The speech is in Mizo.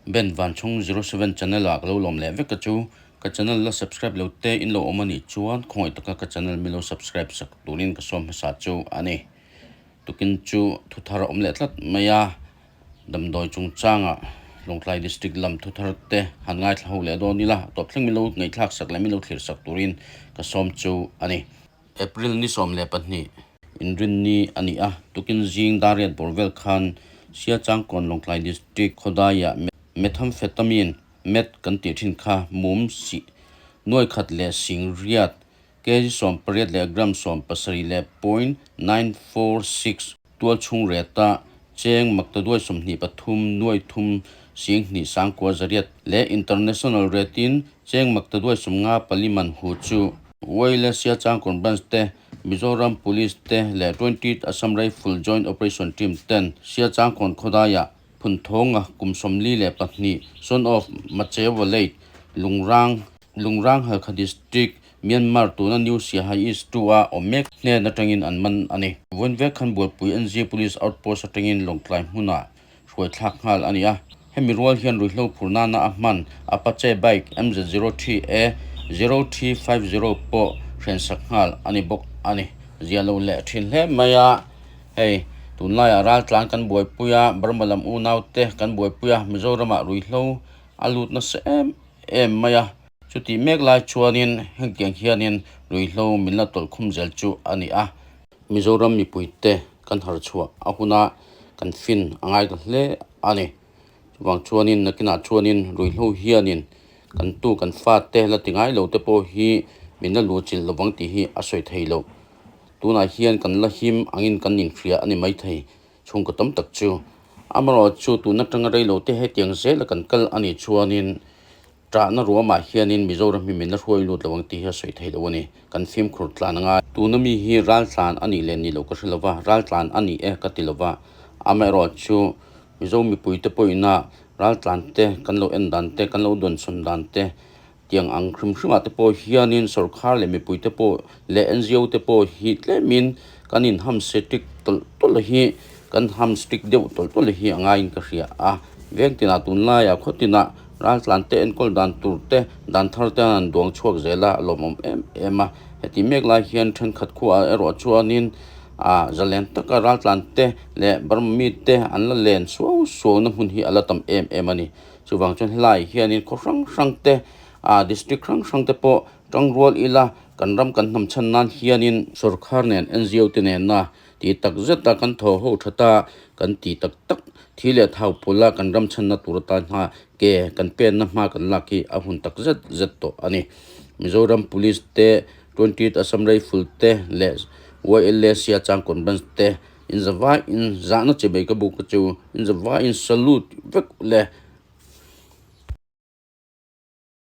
Ben Vanchhawng 07 channel ah ka lo lawm leh vek a chu. Ka channel la subscribe lo te in lo awm a nih chuan khawngaih taka ka channel mi lo subscribe sak turin ka sawm hmasa chu a ni. Tukin chu thu thar a awm leh tlat mai a, damdawi chungchanga Lawngtlai District lam thu thar te han ngaithla ho leh dawn ila, tawp thleng min lo ngaihthlak sak leh min lo thlir sak turin ka sawm chu a ni. April ni 12, Inrinni a ni a, tukin zing dariat bawr vel khan Siachangkawn Lawngtlai District khawdaiah Methamphetamine, Meth, kan tih thin kha mum si nuai khat leh sing riat, kg 18 leh gram 70 leh point 946 tual chhung reta cheng maktaduai 23 nuai thum sing hnih sangkua zariat leh international retin cheng maktaduai 54 man hu chu Wales Siachangkawn Branch te Mizoram Police te leh 20th Assam Rifle Joint Operation Team ten Siachangkawn khawdaiah Phunthawng-a kum 42 son of Machewa Lake, Lungrang, Lungrang Halkha District, Myanmar tuna New Siaha East 2-a awm mek hnen atangin an man a ni. Vawiin vek khan Bualpui NG Police Outpost atangin Lawngtlai hmunah hruai thlak nghal a ni a. Hemi rual hian ruihhlo phur nana a hman Apache bike MZ03A 0350 pawh hrensak nghal a ni bawk a ni. Zia lo leh thin hle mai a, hei tunlaiah raltlan kan buaipui a, Burma lam unaute kan buaipui a, Mizoramah ruihhlo a lut nasa em em mai a. Chutih mek lai chuanin hengtiang hianin ruihhlo min la tawlhkhum zel chu a ni a. Mizoram mipuite kan harh chhuah a huna kan fin a ngai ta hle a ni. Chuvang chuanin nakinah chuanin ruihhlo hianin kan tu kan fate la ti ngai lo te pawh hi min la luhchilh lovang tih hi a sawi thei lo. Tunah hian kan la him angin kan inhria a ni maithei chhungkaw tam tak chu. Amaherawhchu tun atanga rei lo te hetiang zela kan kal a nih chuanin Ṭahna ruamah hianin Mizoram hi min la hruai lut lo ang tih hi a sawi thei lo a ni. Kan fimkhur tlan anga. Tuna mi hi raltlan a nih leh ni lo ka hre lo va, raltlan a ni e ka ti lo va. Amaherawhchu Mizo mipuite pawhina raltlan te kan lo en dan te, kan lo dawnsawn dan te tiang ang hrim hrimah te pawh hianin sorkar leh mipuite pawh leh NGO te pawh hi tlemin kan inham strict tawlh tawlh hi kan ham strict deuh tawlh tawlh hi a ngaiin ka hria a. Veng tinah tunlaiah khaw tinah Raltlan te enkawl dan tur te, dan thar te an duang chhuak zel a, a lawmawm em em a. Heti mek lai hian thenkhat khuaah erawh chuanin ah zalen taka raltlan te leh Burma mi te an la len suau suau na hmun hi a la tam em em a ni. Chuvang chuan helaiah hianin khaw hrang hrang te ah district hrang hrang te pawh tangrual ila kan ram kan hnam chhan nan hianin sorkar nen NGO te nena Ti tak zeta kan thaw ho tha ta, kan ti tak tak. Thi leh thau pawla kan ram chhanna tur atan hma ke kan penna hma kan lak hi a hun tak zet zet tawh a ni. Mizoram Police te, 20th Assam Rifle te leh YLA Siachangkawn Branch te in zavaiin zahna chibei ka buk chu in zavaiin salute vek le.